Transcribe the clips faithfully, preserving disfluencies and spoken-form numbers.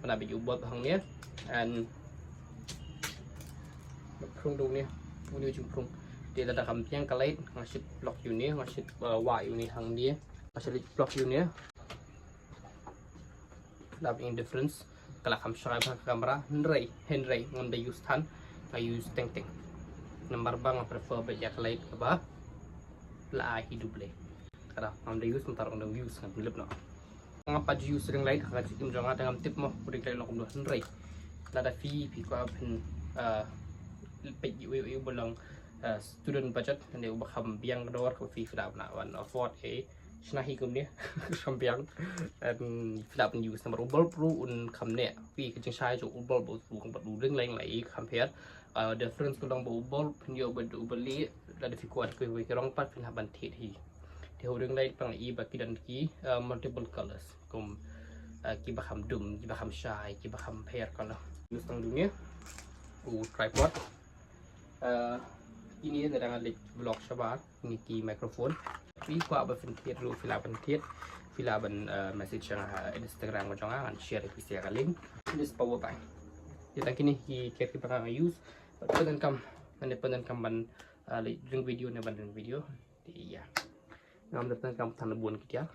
Nga la bit ïa u bulb hangne. And phrung da une, une u jingphrung. Te lada kham biang ka light nga shait block ïa une, nga shait, uh, wah ïa une hangne. Nga shait block ïa une. Lap in difference. Ka la kham shai bha ka camera. Hynrei, hynrei ngam da use than, nga use teng teng. Namar ba nga prefer ba ïa ka light kaba la ai hi duble. Ka da ngam da use, mynta ruh ngam da use, ngam lip noh. Nga pat use ring light ha ka jingim jong nga, te ngam tip mo u ring light long kumno. Hynrei lada phi, phi kwah ban, uh, peit ïa uwei uwei uba long, uh, student budget, ne uba kham biang ka dor, kaba phi, phi lah ban afford, eh, shna hi kumne, kham biang. And phi lah ban use, namar u bulb ruh un kham neh. Phi, ka jingshai jong u bulb ruh bad u ring light la i compare. Uh, difference ka long ba u bulb phin ïoh bad u ba lieh, lada phi kwah da kiwei ki rong pat phin hap ban thied hi. Te u ring light pat nga i ba ki don ki, uh, multiple colors, kum, uh, kiba kham dum, kiba kham shai, kiba kham pher color. Use tang duh ne u tripod. Uh, ine lada nga leit vlog shabar, ine ki microphone. Phi kwah ba phin thied ruh phi lah ban thied, phi lah ban, uh, message ïa nga ha Instagram ka jong nga, ngan share ïa phi sa ka link. This power bank. Ïa tang kine ki tiar kiba nga use. Bad pyndonkam, ngan pyndonkam ban, uh, leit ring video ne ban ring video. Te ïa, ngam da pyndonkam tang bun ki tiar.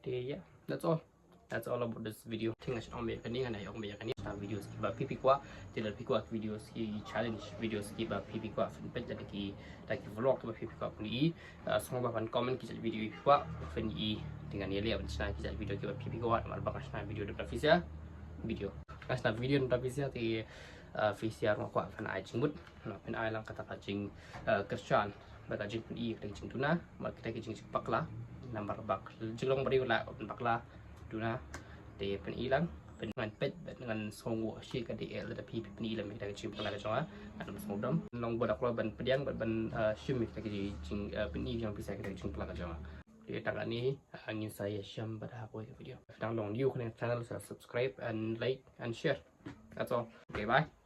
Te ïa, that's all. That's all about this video. Te nga shu ong ba ïa kane, ngan ïa ong ba ïa kane. Shna videos kiba phi phi kwah, te lada phi kwah ki videos ki challenge, videos kiba phi phi kwah phin peit, lada ki, lada ki vlog kiba phi phi kwah phin i. Uh, sngewbha ban comment ki jait video phi kwah phin i. Te ngan ïaleh ban shna ki jait video kiba phi phi kwah, namar ba nga shna video da phi sa video. Nga shna video da phi sa, te, uh, phi sa ruh nga kwah phin ai jingmut. Nga phin ai lang kata ka jing, uh, kyrshan. Ba ka jingpyni ïa kita ki jingduna, ba kita ki jing, jingbakla. Namar ba ka jinglong briew la pynbakla duna. Te pyni lang, pyn, ngan peit bad ngan sngewnguh shi ka dei eh lada phi pyni lang ïa kita ki jingpynbakla ka jong nga. Ngan sngew dom. Long ba da kloi ban pdiang bad ban, uh, shim ïa kita ki jing, uh, pyni jong phi sa kita ki jingpynbakla ka jong nga. Te tang kane, uh, ngin sa ïashem bad ha kawei ka video. Dang long new kane ka channel, sa subscribe and like and share. That's all. Okay, bye.